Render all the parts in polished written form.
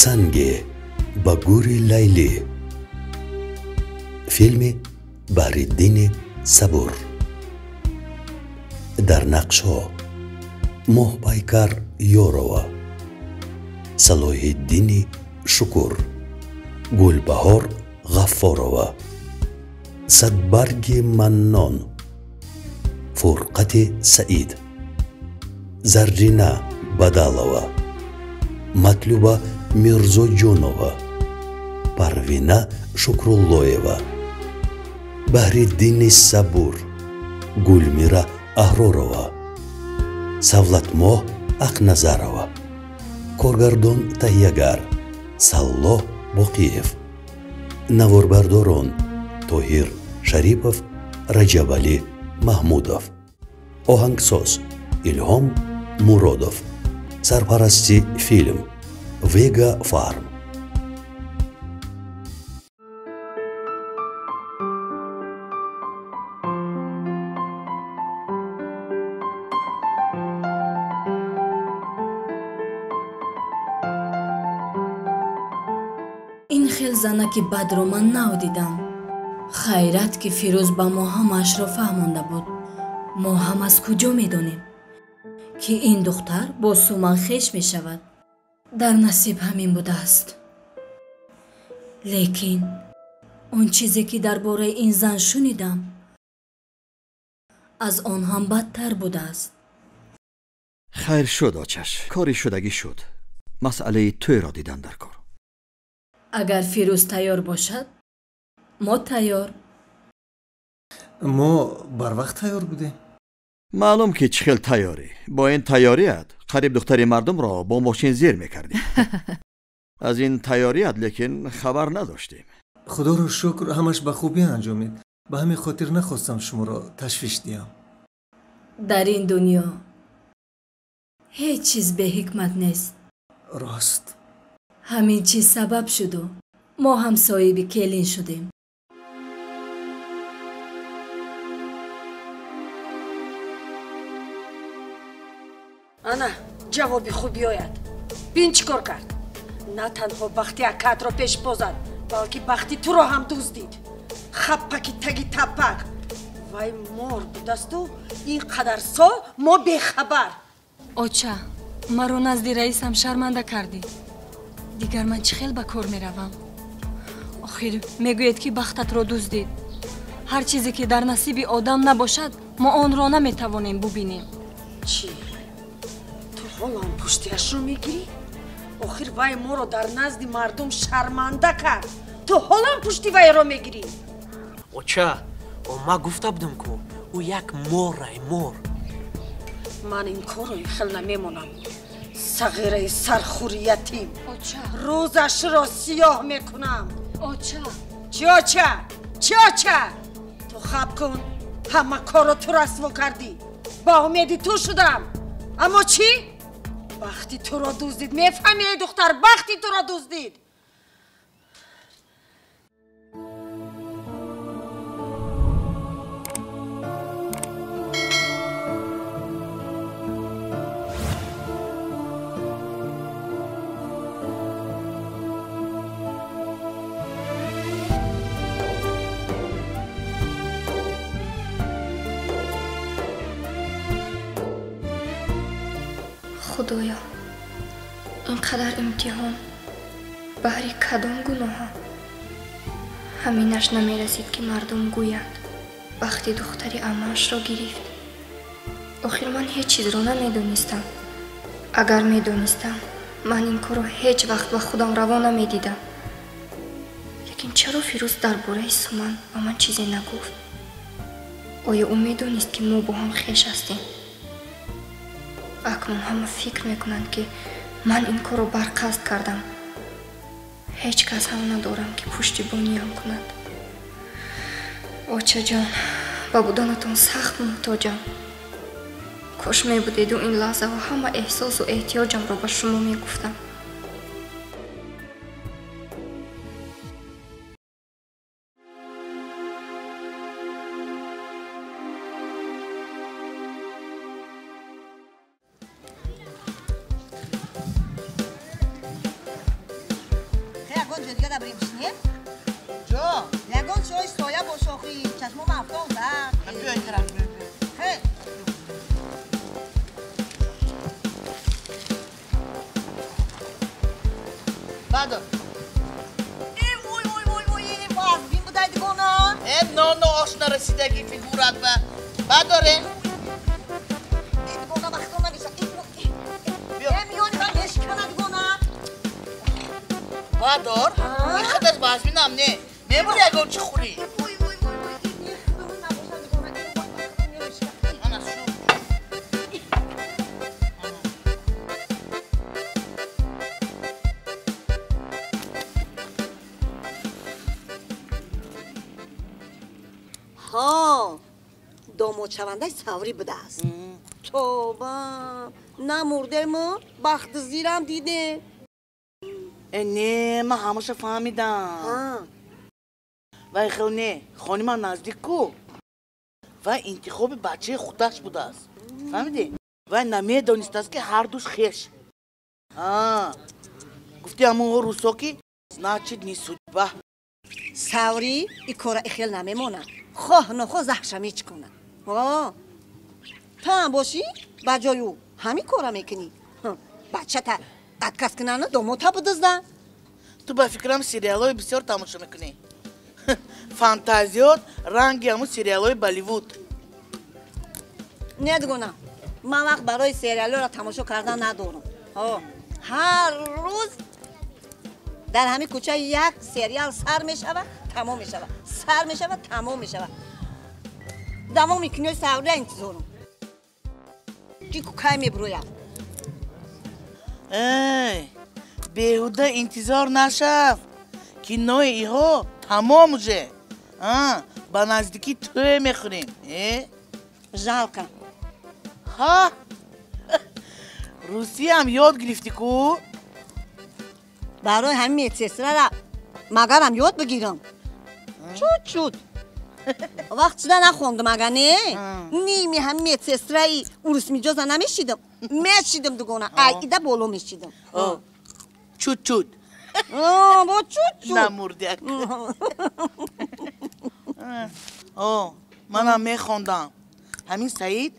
Санге ба гӯри Лайлӣ. Филми Баҳриддини Сабур. Дар нақшҳо Моҳпайкар Ёрова, Салоҳиддини Шукур, Гулбаҳор Ғаффорова, Садбарги Маннон, Фурқати Саид, Заррина Бадалова, Матлуба Мирзоҷонова, Парвина Шукруллоева, Баҳриддини Сабур, Гулмира Аҳророва, Савлатмоҳ Ақназарова. Коргардон таҳиягар Саллоҳ Боқиев. Наворбардорон Тоҳир Шарипов, Раҷабалӣ Маҳмудов. Оҳангсоз Илҳом Муродов. Сарпарасти филм Вега Фарм. Ин хел занаки бадро ман нав дидам. Хайрат, ки Фирӯз ба мо ҳамаашро фаҳмонда буд. Мо ҳам аз куҷо медонем, ки ин духтар бо Суман хеш мешавад? Дар насиб ҳамин будааст. Лекин он чизе, ки дар бораи ин зан шунидам, аз он ҳам бадтар будааст. Хайр шуд, очаш, кори шудагӣ шуд. Масъалаи тӯйро дидан дар кор. Агар Фирӯз тайёр бошад, мо тайёр. Мо барвақт тайёр будем. Маълум, ки чӣ хел тайёрӣ. Бо ин тайёрият қариб духтари мардумро бо мошин зер мекардем. Аз ин тайёрият лекин хабар надоштем. Худоро шукр, ҳамаш ба хубӣ анҷомид. Ба ҳамин хотир нахостам шуморо ташвиш диҳам. Дар ин дунё ҳеҷ чиз беҳикмат нест. Рост. Ҳамин чиз сабаб шуду мо ҳам соҳиби келин шудем. Ана ҷавоби хуб биёяд. Бин, чӣ кор кард. На танҳо бахти акаатро пеш бозад, балки бахти туро ҳам дуздид. Хаппаки таги таппак. Вай мор будасту ин қадар сол мо бехабар. Оча, маро назди раисам шарманда кардӣ. Дигар ман чӣ хел ба кор меравам? Охир мегӯед, ки бахтатро дуздид. Ҳар чизе, ки дар насиби одам набошад, мо онро наметавонем бубинем. Чӣ, ту ҳолам пуштиашро мегирӣ? Охир вай моро дар назди мардум шарманда кард, ту ҳолам пушти вайро мегирӣ? Оча, ман гуфта будам, ку ӯ як морай, мор. Ман ин корро хел намемонам. Сағираи сархӯри ятим. Оча. Рӯзашро сиёҳ мекунам. Оча. Чӣ оча, чӣ оча? Ту хаб кун, ҳама корро ту расво кардӣ. Ба умеди ту шудам, аммо чӣ? Бахти туро дуздид, мефаҳмӣ, эй духтар, бахти туро дуздид. Худоё, ин қадар имтиҳон баҳри кадом гуноҳам? Ҳаминаш намерасид, ки мардум гӯянд, бахти духтари амаашро гирифт. Охир ман ҳеҷ чизро намедонистам. Агар медонистам, ман ин корро ҳеҷ вақт ба худам раво намедидам. Лекин чаро Фирӯз дар бораи Суман ба ман чизе нагуфт? Оё ӯ медонист, ки мо бо ҳам хеш ҳастем? Акнун ҳама фикр мекунанд, ки ман ин корро барқасд кардам. Ҳеҷ кас ҳам надорам, ки пуштибониям кунад. Очаҷон, ба буданатон сахт муҳтоҷам. Кош мебудеду ин лаҳзаҳо ҳама эҳсосу эҳтиёҷамро ба шумо мегуфтам. дига да бирем шинем. Ҷо, ягон ҷои соя бош охи, чашмом афтон зад. Биё ин тараф. Хе. Бадо. Э, ой, ой, ой, ой, вазбин будай дигона. Э, но, ош нарасидаги фигурат ба. Бадоре. Э, дигона вақто намеша. Э, миёни ман мешкана дигона. Бадор, ин худаш вазбинам не. Мемури ягон чӣ хӯрӣ. Ой, ой, ой, ой, не худамон набошад дигона. Ана шу. Ҳо, домодшавандаи саврӣ будааст. Тоба, намурдему, бахти зирам дидем. Э, не, ман ҳамаша фаҳмидам. Вай хел не, хони ман наздик ку. Вай интихоби бачаи худаш будааст. Фаҳмидӣ? Вай намедонистааст, ки ҳардуш хеш. Гуфти ҳамонҳо русо ки значит не судьба. Саврӣ и кора ихел намемонад. Хоҳ нохоҳ заҳша мечиконад. Ту ҳам бошӣ, ба ҷои ӯ ҳамин кора мекунӣ. Бачата отказ кунанд, домота бидузданд. Ту ба фикрам сериалҳои бисёр тамошо мекунӣ. Фантазиёт ранги ҳамун сериалҳои Болливуд. Не дигона, ман вақт барои сериалҳоро тамошо кардан надорам. Ҳар рӯз дар ҳамин кӯча як сериал сар мешавад, тамом мешавад, сар мешавад, тамом мешавад. Давоми кинои саврия интизорам. Ки кай мебирояд? Эй, беҳуда интизор нашав. Кинои иҳо тамом уже. Ба наздикӣ тӯй мехӯрем. Жалко. Ҳа, русиям ёд гирифтӣ ку? Барои ҳамин медсестрара магарам ёд бигирам. Чуд-чуд. Вақт шуда нахондам, ага не? Ними ҳамин медсестраи урусмиҷоза намешидам. Мешидам дугона, ай ида боло мешидам. Чуд-чуд. Бо чуд-чуд. Намурдяк. Манам мехондам. Ҳамин Саид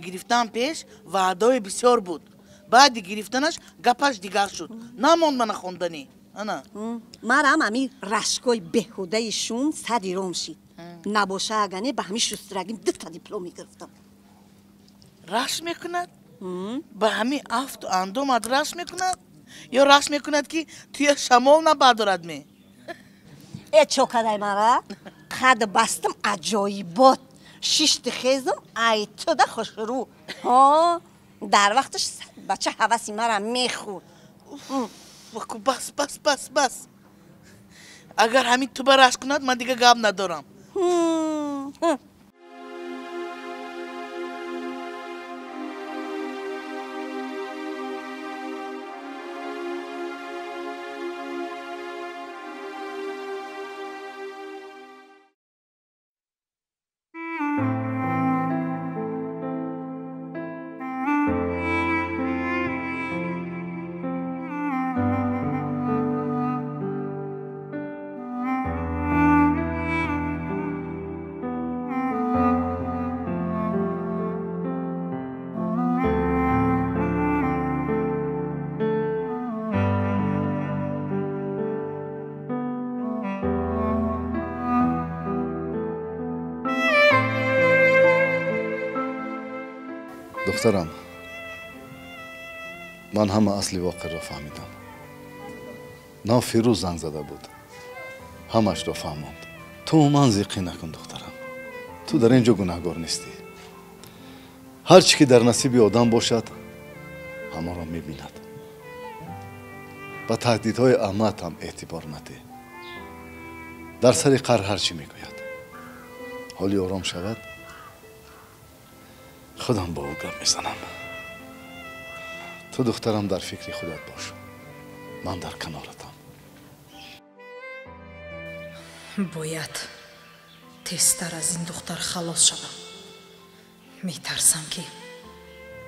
гирифтан пеш ваъдои бисёр буд. Баъди гирифтанаш гапаш дигар шуд. Намонд мана хонданӣ. Ана. Марам ҳамин рашкои беҳудаи шум сари ром шид. Набоша ага не, ба ҳамин шустрагим дута диплом мегирифтам. Рашк мекунад? Ба ҳамин афту андомат рашк мекунад? Ё рашк мекунад, ки туя шамол набардорад ме? Э, чо кадай мара? Қад бастам аҷоибот. Шишти хезам айтуда хушрӯ. Дар вақташ бача ҳаваси мара мехӯрд. Бас, бас, бас, бас. Агар ҳамин туба рашк кунад, ман дига гап надорам. Духтарам, ман ҳама асли воқеаро фаҳмидам. Нав Фирӯз занг зада буд, ҳамашро фаҳмонд. Ту умуман зиқӣ накун, духтарам. Ту дар ин ҷо гунаҳгор нестӣ. Ҳар чӣ ки дар насиби одам бошад, ҳамонро мебинад. Ба таҳдидҳои Аҳмад ҳам эътибор надеҳ. Дар сари қаҳр ҳар чӣ мегӯяд. Ҳоли ором шавад, худам бо ӯ гап мезанам. Ту духтарам дар фикри худат бош, ман дар каноратам. Бояд тезтар аз ин духтар халос шавам. Метарсам, ки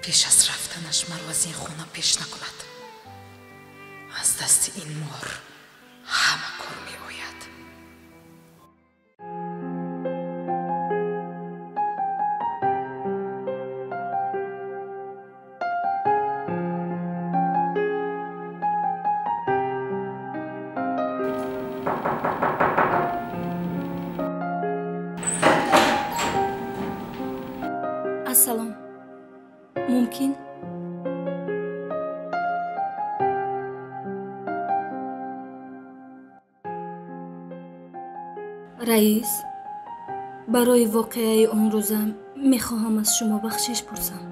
пеш аз рафтанаш маро аз ин хона пеш накунад. Аз дасти ин мор ҳама кор Мумкин? Раис, барои воқеаи он рӯза мехоҳам аз шумо бахшиш пурсам.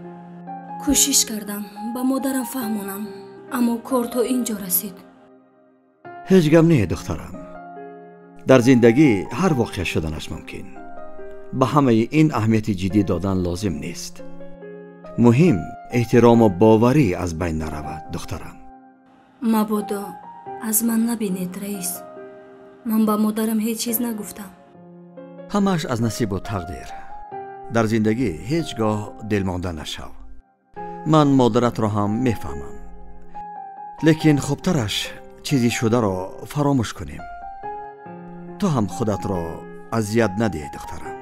Кӯшиш кардам ба модарам фаҳмонам, аммо кор то ин ҷо расид. Ҳеҷ гап не, духтарам. Дар зиндагӣ ҳар воқеа шуданаш мумкин. Ба ҳамаи ин аҳамияти ҷиддӣ додан лозим нест. Муҳим эҳтирому боварӣ аз байн наравад, духтарам. Мабодо аз ман набинед, раис. Ман ба модарам ҳеҷ чиз нагуфтам. Ҳамааш аз насибу тақдир. Дар зиндагӣ ҳеҷ гоҳ дилмонда нашав. Ман модаратро ҳам мефаҳмам. Лекин хубтараш чизи шударо фаромӯш кунем. Ту ҳам худатро азият надиҳ, духтарам.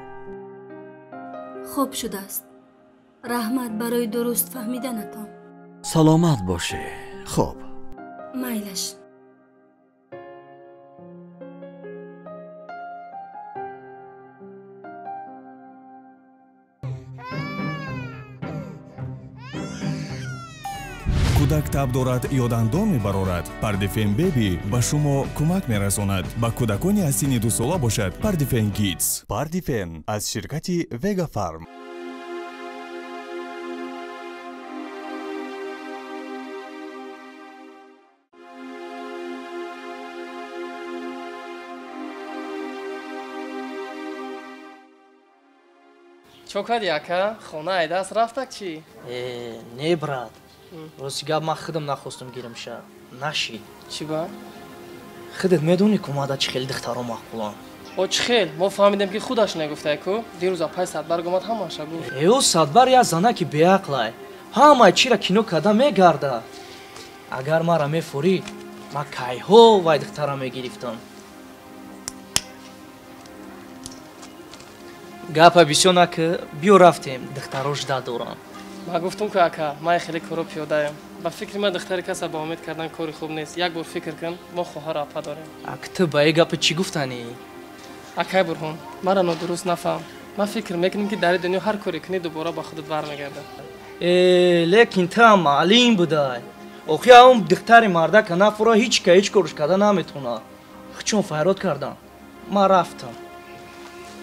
Хуб шудааст. Раҳмат барои дуруст фаҳмиданатон. Саломат бошӣ. Хуб. Майлаш. Кӯдак таб дорад ё дандон мебарорад, Пардифен Беби ба шумо кӯмак мерасонад. Ба кӯдакони аз синни 2 сола бошад Пардифен Кидс. Пардифен аз ширкати Вега Фарм. Чо кардӣ, ака? Хона айдаст рафтак чӣ? Э, не, брат. Рости гап, ман худам нахостум гирмша. Нашид. Чӣ ба? Худат медонӣ, ку мада чӣ хел духтаро маъқулам. О, чӣ хел? Мо фаҳмидем, ки худаш нагуфтай ку. Дирӯз апай Садбарг омад, ҳамаша гуфт. Э, ӯ Садбар як занаки беақлай. Ҳамаи чира кино карда мегарда. Агар мара мефурид, ман кайҳо вай духтара мегирифтам. Гапа бисёр наки, биё рафтем, духтаро жда дорам. Ман гуфтум ку, ака, ман хеле коро пиёдаям. Ба фикри ман, духтари каса ба умед кардан кори хуб нест. Як бор фикр кун, мо хоҳару апа дорем. Ак, ту ба и гапа чӣ гуфтанӣ? Акай Бурҳон, мара нодуруст нафаҳм. Ман фикр мекунем, ки дар дунё ҳар коре кунӣ, дубора ба худат бармегардад. Э, лекин ту ҳам маълим будай. Охи он духтари мардака нафура, ҳеҷ ка ҳеҷ корш карда наметавонад. Чун файрод кардам, ман рафтам.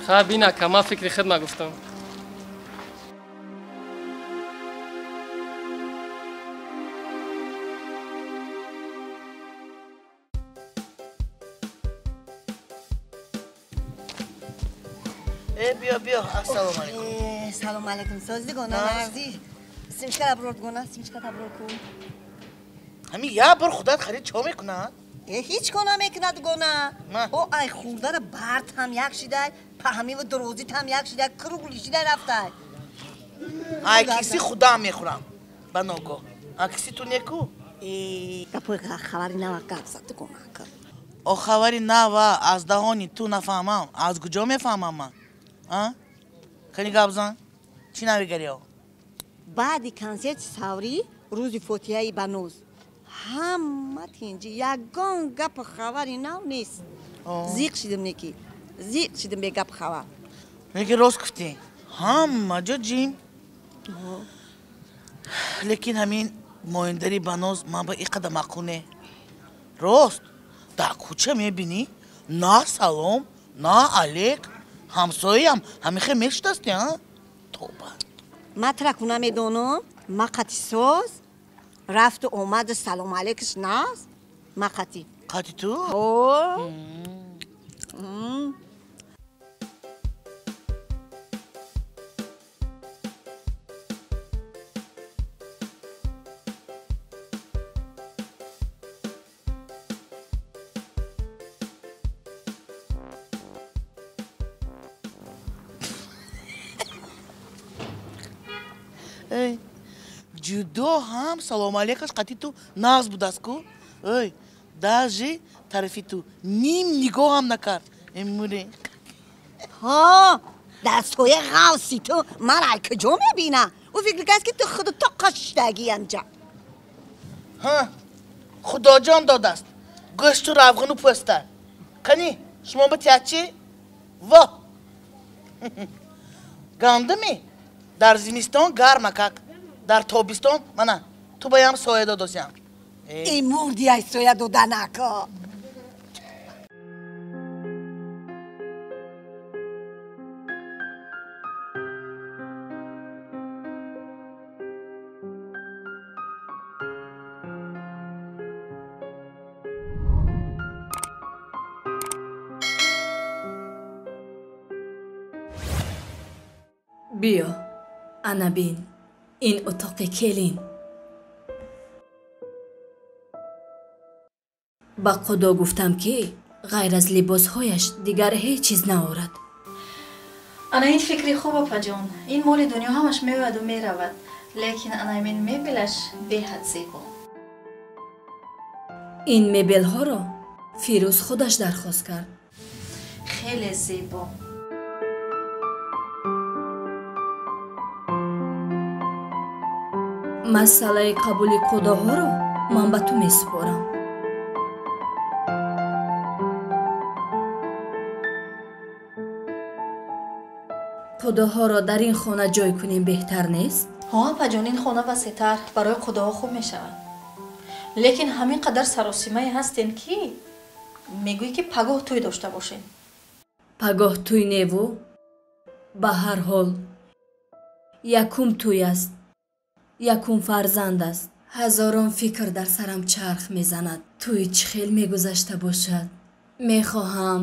Ха, бин, ака, ман фикри худ нагуфтам. Э, биё, биё, ассалому алайкум. Э, салому алайкум. Сози, дигона, нағзӣ? Симчка аброр, дигона, симчка аброр ку. Ҳамин як бор худат харид, чо мекунад? Э, ҳеҷ ко намекунад, дигона. О, ай хурдара бард ҳам як шидай, паҳмиву дурозит ҳам як шидай, кругли шидай рафтай. Ай киси худам мехӯрам ба ногоҳ. А киси ту неку? Э, гапои хабари нава гап зад, дигона. О, хабари нава аз даҳони ту нафаҳмам, аз куҷо мефаҳмам ман? А? Кани гап зан? Чӣ навигариё? Баъди консерти Саврӣ, рӯзи фотиҳаи Баноз, ҳама тинҷи, ягон гапу хабари нав нест. Зиқ шидим, неки зиқ шидим, бе гапу хабар. Неки рост гуфтӣ, ҳама ҷо ҷим. Лекин ҳамин моиндари Баноз ман ба ин қадар маъқул не. Рост, дар кӯча мебинӣ, на салом, на алек. Ҳамсояам ҳамихе мешудасти, а? Тоба. Ман траку намедонам, ма қати соз рафту омаду салому алейкаш наст, ма қати. Қати ту? О. Эй, ҷудо ҳам салому алейкаш қати ту нағз будааст ку. Ой, даже тарафи ту ним нигоҳ ҳам накард. Эмуре. Ҳо, дар соя ғавси ту ман ай куҷо мебина? Ӯ фикр кард, ки ту худу тоқа шиштагӣ амҷа. Ҳа, Худоҷон додааст. Гӯшту равғану пӯста. Кани, шумо ба тячи? Во! Гандуми? Дар зимистон гармакак. Дар тобистон мана ту баям соя додосиям. Эй мурди ай соя додан ака. Биё, ана бин, ин утоқи келин. Ба Худо гуфтам, ки ғайр аз либосҳояш дигар ҳеҷ чиз наорад. Ана ин фикри хуб, апаҷон. Ин моли дунё ҳамаш меояду меравад, лекин ана ин мебелаш беҳад зебо. Ин мебелҳоро Фирӯз худаш дархост кард. Хеле зебо. Масъалаи қабули қудоҳоро ман ба ту месупорам. Қудоҳоро дар ин хона ҷой кунем беҳтар нест? Ҳо, апаҷон, ин хона васеътар барои қудоҳо хуб мешавад. Лекин ҳамин қадар саросимае ҳастем, ки мегӯӣ, ки пагоҳ тӯй дошта бошем. Пагоҳ тӯй неву, ба ҳар ҳол якум тӯй аст, якум фарзанд аст. Ҳазорон фикр дар сарам чарх мезанад. Тӯй чӣ хел мегузашта бошад? Мехоҳам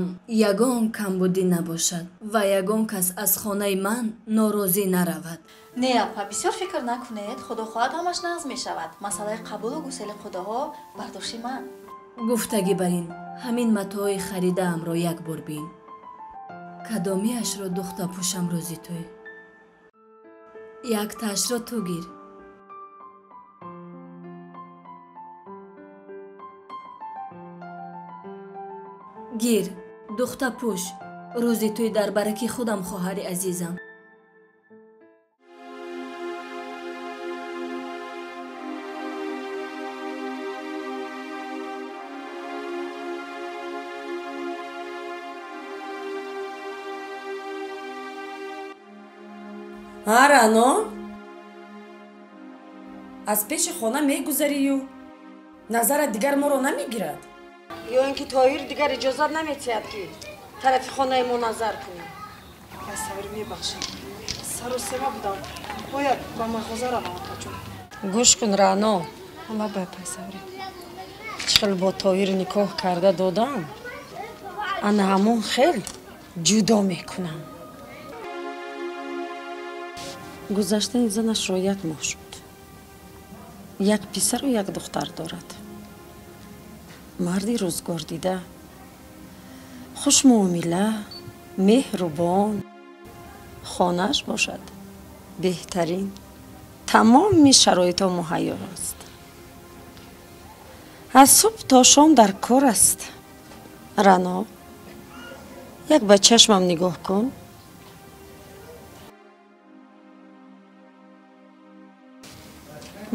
ягон камбудӣ набошад ва ягон кас аз хонаи ман норозӣ наравад. Не, апа, бисёр фикр накунед. Худо хоҳад, ҳамаш нағз мешавад. Масъалаи қабулу гусели қудоҳо бар дӯши ман. Гуфтагӣ бар ин, ҳамин матои харидаамро як бор бин. Кадомиашро духта пӯшам рӯзи тӯй? Яктаашро ту гир. Гир, духта пӯш. Рӯзи тӯй дар бараки худам, хоҳари азизам. Ҳа, Рано? Аз пеши хона мегузарию назарат дигар моро намегирад? Ё ин ки Тоҳир дигар иҷозат наметиҳад, ки тарафи хонаи мо назар кунӣ? Пайсавир, мебахшед, саросема будам, бояд ба мағоза равам, апаҷон. Гӯш кун, Рано. Лабай, Пайсавир. Чӣ хел бо Тоҳир никоҳ карда додам, ана ҳамон хел ҷудо мекунам. Гузаштани занашро як моҳ шуд. Як писару як духтар дорад. Марди рӯзгордида, хушмуомила, меҳрубон. Хонааш бошад беҳтарин, тамоми шароитҳо муҳайё аст. Аз субҳ то шом дар кор аст. Рано, як ба чашмам нигоҳ кун.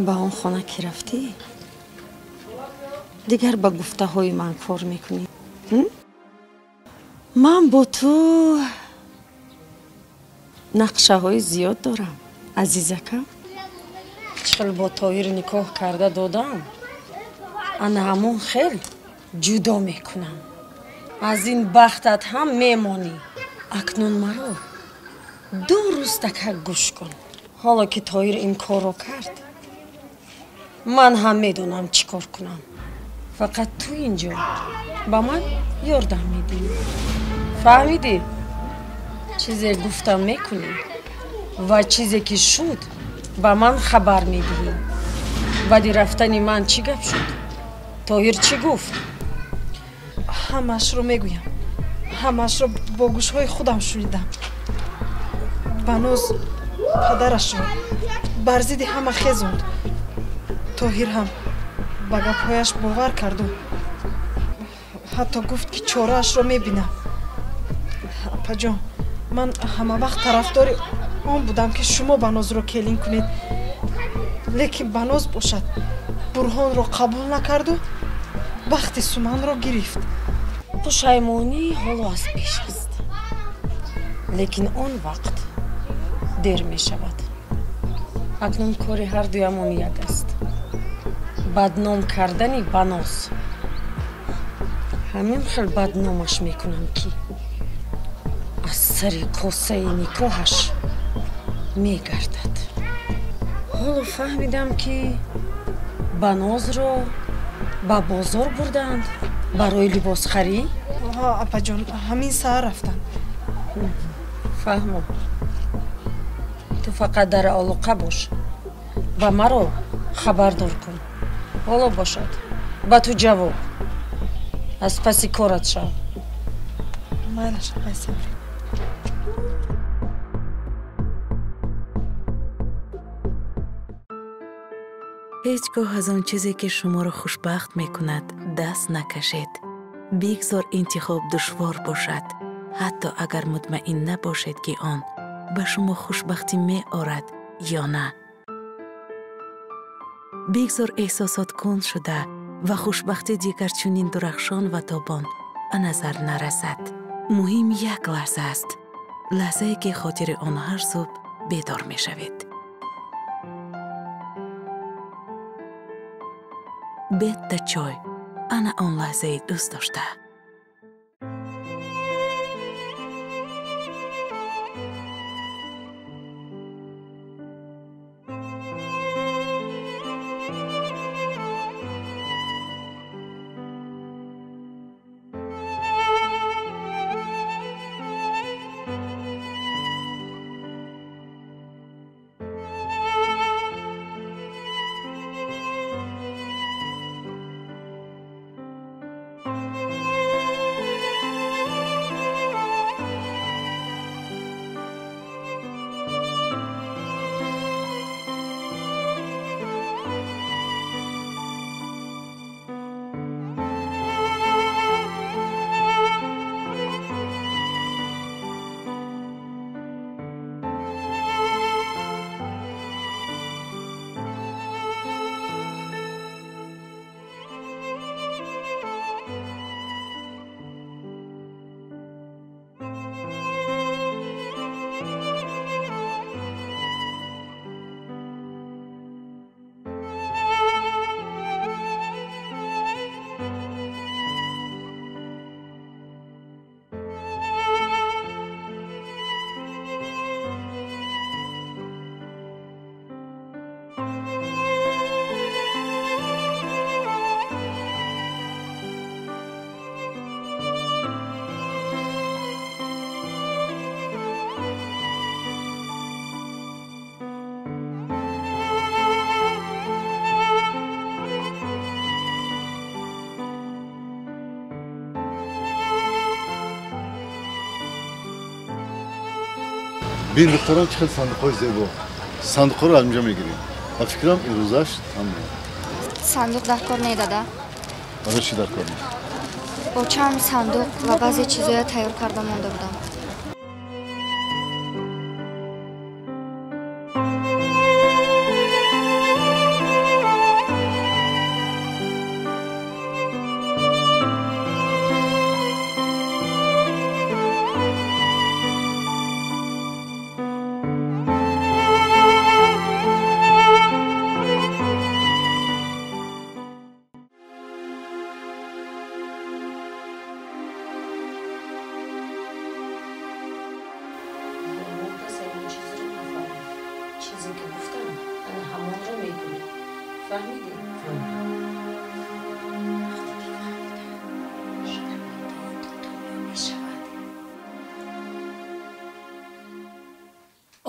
Ба он хона ки рафтӣ, дигар ба гуфтаҳои ман кор мекунӣ. Ман бо ту нақшаҳои зиёд дорам, азизакам. Чӣ хел бо Тоҳир никоҳ карда додам, ана ҳамон хел ҷудо мекунам. Аз ин бахтат ҳам мемонӣ. Акнун маро ду рӯз такак гӯш кун. Ҳоло ки Тоҳир ин корро кард, ман ҳам медонам чӣ кор кунам. Фақат ту инҷо ба ман ёрдам медиҳӣ. Фаҳмидӣ? Чизе гуфтам мекунӣ ва чизе ки шуд ба ман хабар медиҳӣ. Баъди рафтани ман чӣ гап шуд? Тоҳир чӣ гуфт? Ҳамаашро мегӯям. Ҳамаашро бо гӯшҳои худам шунидам. Баноз падарашро бар зидди ҳама хезонд. Тоҳир ҳам ба гапҳояш бовар карду ҳатто гуфт, ки чораашро мебинам. Апаҷон, ман ҳама вақт тарафдори он будам, ки шумо Банозро келин кунед, лекин Баноз бошад Бурҳонро қабул накарду бахти Суманро гирифт. Пушаймонӣ ҳоло аз пеш аст, лекин он вақт дер мешавад. Акнун кори ҳар дуямон як аст. Бадном кардани Баноз. Ҳамин хел бадномаш мекунам, ки аз сари косаи никоҳаш мегардад. Ҳоло фаҳмидам, ки Банозро ба бозор бурданд барои либосхарӣ. Ҳа, апаҷон, ҳамин саҳар рафтанд. Фаҳмам. Ту фақат дар алоқа бош ва маро хабардор кун. Ҳоло бошад, ба ту ҷавоб. Аз паси корат шав. Майлаш, апай Сабрӣ. Ҳеҷ гоҳ аз он чизе, ки шуморо хушбахт мекунад, даст накашед. Бигзор интихоб душвор бошад, ҳатто агар мутмаин набошед, ки он ба шумо хушбахтӣ меорад ё на. Бигзор эҳсосот кунд шуда ва хушбахтӣ дигар чунин дурахшон ва тобон ба назар нарасад. Муҳим як лаҳза аст, лаҳзае, ки хотири он ҳар субҳ бедор мешавед. Бетта чой, ана он лаҳзаи дӯст дошта. Бин духтарон, чӣ хел сандуқҳои зебо. Сандуқҳоро аз инҷо мегирем. Ба фикрам, имрӯзаш тамом. Сандуқ дар кор не, дада. Барои чӣ дар кор не? Бо чанд сандуқ ва баъзе чизоя тайёр карда монда будам.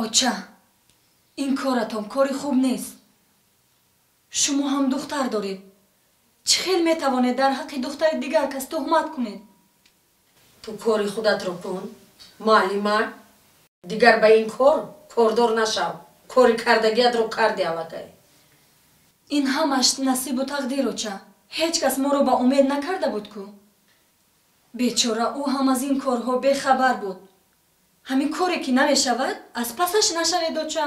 Оча, ин коратон кори хуб нест. Шумо ҳам духтар доред. Чӣ хел метавонед дар ҳаққи духтари дигар кас туҳмат кунед? Ту кори худатро кун, муаллима. Дигар ба ин кор кордор нашав. Кори кардагиатро карди аллакай. Ин ҳамаш насибу тақдир, оча. Ҳеҷ кас моро ба умед накарда буд ку. Бечора ӯ ҳам аз ин корҳо бехабар буд. Ҳамин коре ки намешавад, аз пасаш нашавед, оча.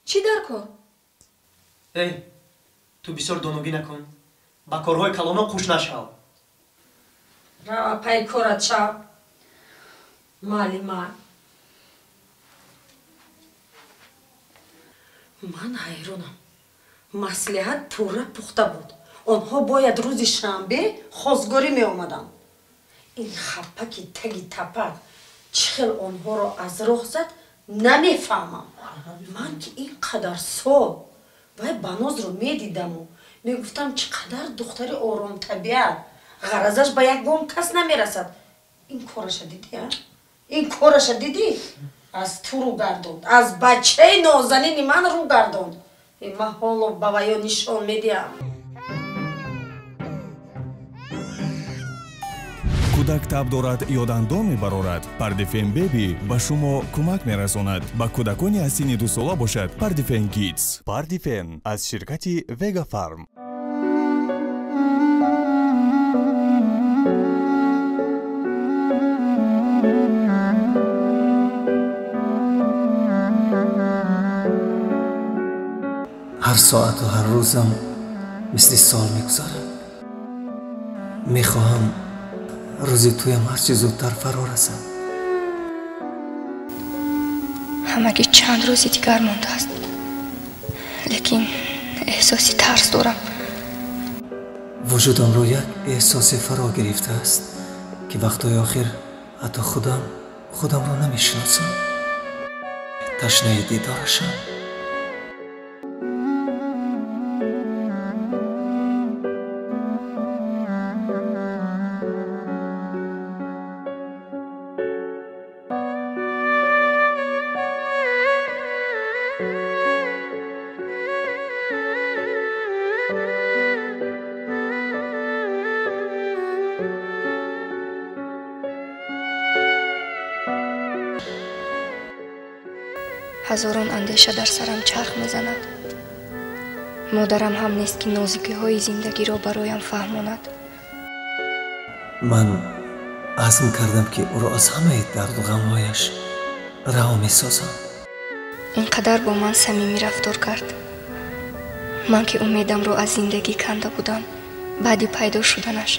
Чӣ дар кор? Эй, ту бисёр доногӣ накун. Ба корҳои калоно қуш нашав. Рава пай корат шав, муаллима. Ман ҳайронам. Маслиҳат пурра пухта буд. Онҳо бояд рӯзи шанбе хостгорӣ меомаданд. Ин хапаки таги тапа чӣ хел онҳоро аз роҳ зад, намефаҳмам. Ман ки ин қадар сол вай Банозро медидаму мегуфтам, чӣ қадар духтари оромтабиат, ғаразаш ба ягон кас намерасад. Ин кораша дидӣ, а? Ин кораша дидӣ? Аз ту рӯ гардонд, аз бачаи нозанини ман рӯ гардонд. Ман ҳоло ба ваё нишон медиҳам. Кӯдак таб дорад ё дандон мебарорад, Пардифен Беби ба шумо кӯмак мерасонад. Ба кӯдакони аз синни 2 сола бошад Пардифен Кидс. Пардифен аз ширкати Вегафарм. Ҳар соату ҳар рӯзам мисли сол мегузарад. Мехоҳам рӯзи туям ҳарчи зудтар фаро расад. Ҳамагӣ чанд рӯзи дигар мондааст, лекин эҳсоси тарс дорам. Вуҷудамро як эҳсосе фаро гирифтааст, ки вақтҳои охир ҳатто худам худамро намешиносам. Ташнаи дидорашам. Ҳазорон андеша дар сарам чарх мезанад. Модарам ҳам нест, ки нозукиҳои зиндагиро бароям фаҳмонад. Ман азм кардам, ки ӯро аз ҳамаи дарду ғамҳояш раҳо месозам. Ин қадар бо ман самимӣ рафтор кард. Ман ки умедамро аз зиндагӣ канда будам, баъди пайдо шуданаш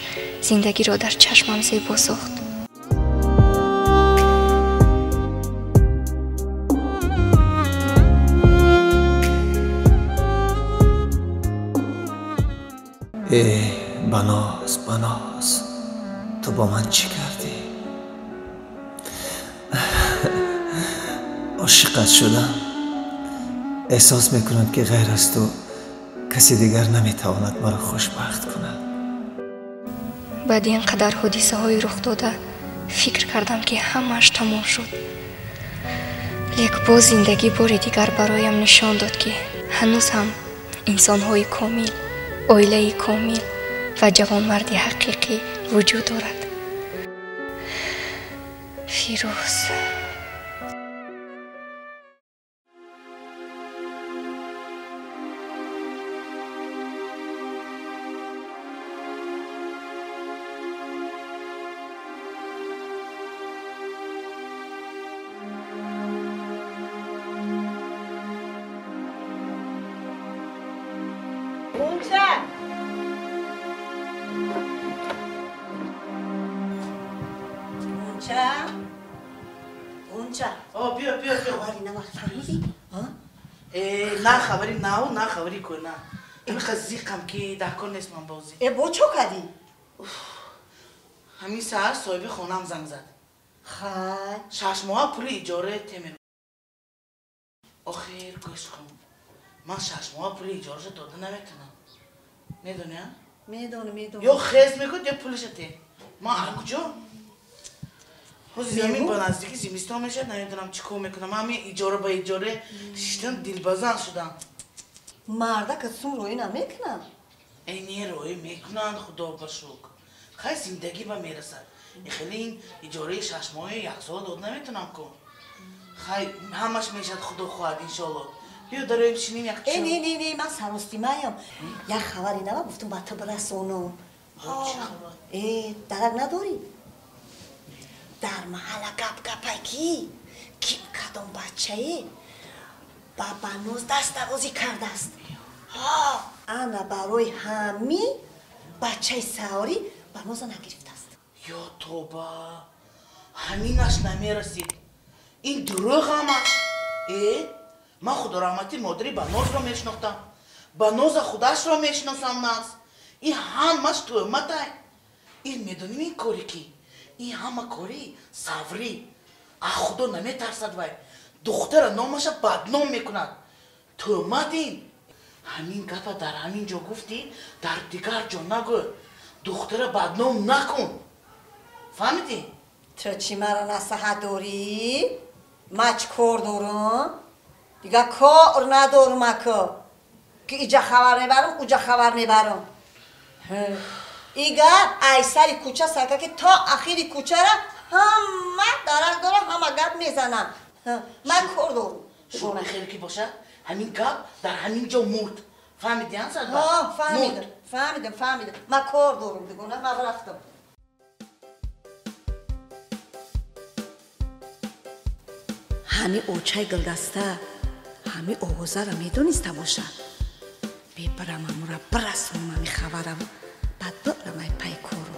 зиндагиро дар чашмам зебо сохт. Э, Баноз, Баноз, ту бо ман чӣ кардӣ? Ошиқат шудам. Эҳсос мекунам, ки ғайр аз ту каси дигар наметавонад маро хушбахт кунад. Баъди ин қадар ҳодисаҳои рухдода фикр кардам, ки ҳамааш тамом шуд, лек боз зиндагӣ бори дигар бароям нишон дод, ки ҳанӯз ҳам инсонҳои комил, оилаи комил ва ҷавонмарди ҳақиқӣ вуҷуд дорад. Фирӯз. Ғунча! Ғунча! Ғунча! О, биё, биё, биё. Хабари нава фаҳмидӣ? Э, на хабари наву, на хабари кӯна. Имқа зиқам, ки дар кор нест ман бозӣ. Э, бо чо кардӣ? Ҳамин саҳар соҳиби хонам занг зад. Хай. 6 моҳа пули иҷораи теме. Охир, гӯш кун. Ман 6 моҳа пули иҷораша дода наметавонам. Медонӣ, а? Медонам, медонам. Ё хез мекунад, ё пулиша те. Ман аз куҷо? Ҳозир замин ба наздики зимистон мешавад, намедонам чӣ кор мекунам. Ман ҳамин иҷора ба иҷора шиштан дилбазан шудам. Мардака сум роӣ намекунад? Э, не, роӣ мекунанд, худо ба шукр. Хай, зиндагӣ ба мерасад. Хеле ин иҷораи 6 моҳаи яксола дод наметавонам кун. Хай, ҳамаш мешавад, худо хоҳад, иншоалло. Биё дароем, шинем як. Э, не, не, не, ман саростимаям. Як хабари нава гуфтум, ба ту бирасонам. Э, дарак надорӣ? Дар маҳалла гап гапай, ки ким кадом бачае ба Баноз дастдарозӣ кардааст. Ана барои ҳамин бачаи саворӣ Баноза нагирифтааст. Ё тоба, ҳаминаш намерасид. Ин дурӯғ ҳамаш. Э, Ман худораҳматӣ модари Банозро мешинохтам. Баноза худашро мешиносам наз. Ин ҳамаш тӯҳматай. Ин медоним ин кори ки? Ин ҳама кори Саврӣ. А худо наметарсад вай. Духтара номаша бадном мекунад. Тӯҳмат ин. Ҳамин гапа дар ҳамин ҷо гуфтӣ, дар дигар ҷо нагӯ. Духтара бадном накун. Фаҳмидӣ? Ту чӣ маро насиҳат дорӣ? Ман чӣ кор дорам? Дигар кор надорам ака. Ки иҷа хабар мебарам, уҷа хабар мебарам. И гап ай сари кӯча сарка ки то ахири кӯчара ҳама дарак дорам, ҳама гап мезанам. Ман кор дорам. Шумо хеле ки бошад, ҳамин гап дар ҳамин ҷо мурд. Фаҳмидӣ, ан Садбар? Ҳа, фаҳмидам, фаҳмидам, фаҳмидам. Ман кор дорам, дигона, ман рафтам. Ҳами очаи гулдаста, ҳами овозаро медониста бошад. Бебарам амура бирасонам ҳами хабараву, баъд бирам ай пай кору.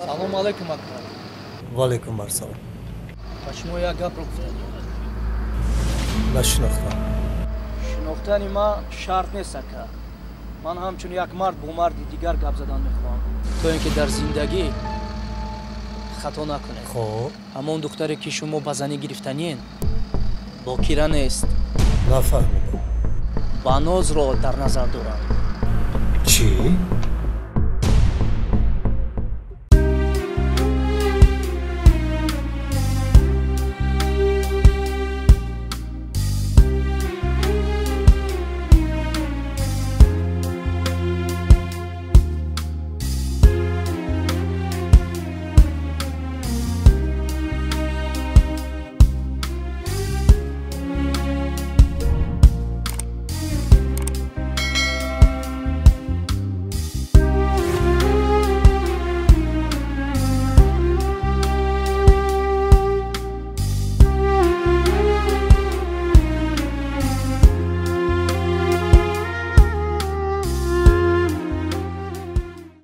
Салом алейкум, ака. Ва алейкум ассалом. Ба шумо як гапро гуфтам. Нашинохтам. Шинохтани ман шарт нест, ака. Ман ҳамчун як мард бо марди дигар гап задан мехоҳам, то ин ки дар зиндагӣ хато накунед. Хоб. Ҳамон духтаре ки шумо ба занӣ гирифтаниен, бокира нест. Нафаҳмидам. Банозро дар назар дорам. Чӣ?